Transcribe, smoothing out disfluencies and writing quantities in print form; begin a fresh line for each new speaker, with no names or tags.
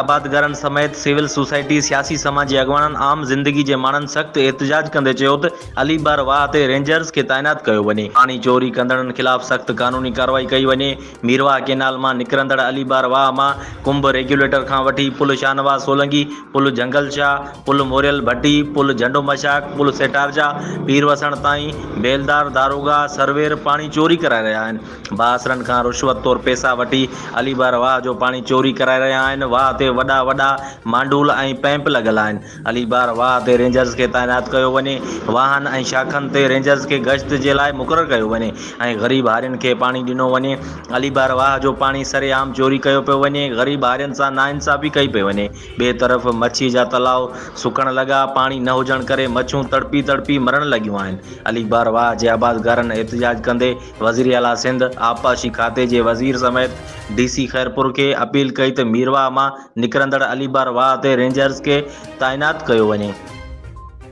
آبادگارن سميت civil society, سياسي سماجي اڳواڻن، عام زندگي جي ماڻهن سخت احتجاج ڪندي چيو ته علي بار واهه تي رينجرز کي تعينات ڪيو وڃي، پاڻي چوري ڪندڙن خلاف سخت قانوني ڪارروائي ڪئي وڃي، ميرواهه ڪينال مان نڪرندڙ علي بار واهه مان ڪنب ريگيوليٽر کان وٺي پل شاهنواز سولنگي، پل جهنگل شاهه، پل موريل ڀٽي، پل جهنڊو مشاق، پل سيٺارجا، پير وسڻ تائين بيلدار، داروغا، سروير پاڻي چوري ڪرائي رهيا آهن. بااثرن کان رشوت طور پئسا وٺي علي بار واهه جو پاڻي چوري ڪرائي رهيا آهن، واهه تي وڏا وڏا مانڊول ۽ پئمپ لڳل آهن، علي بار واهه تي رينجرز کي تعينات ڪيو وڃي، واهن ۽ شاخن تي رينجرز کي گشت جي لاء مقرر ڪيو وڃي ۽ غريب هارين کي پاڻي ڏنو وڃي، علي بار واهه جو پاڻي سري عام چوري ڪيو پيو وڃي، غريب هارين سان ناانصافي ڪئي پئي وڃي، ٻئي طرف مڇي جا تلاء سڪڻ لڳا، پاڻي نه هجڻ ڪري مڇون تڙپي تڙپي مرڻ لڳيون آهن، علي بار واهه جي آبادگارن احتجاج ڪندي وزيراعليٰ سنڌ، آبپاشي کاتي جي وزير سميت ڊي سي خيرپور کي اپيل ڪئي ته ميرواهه مان نڪرندڙ علي بار واهه تي رينجرز کي تعينات ڪيو وڃي.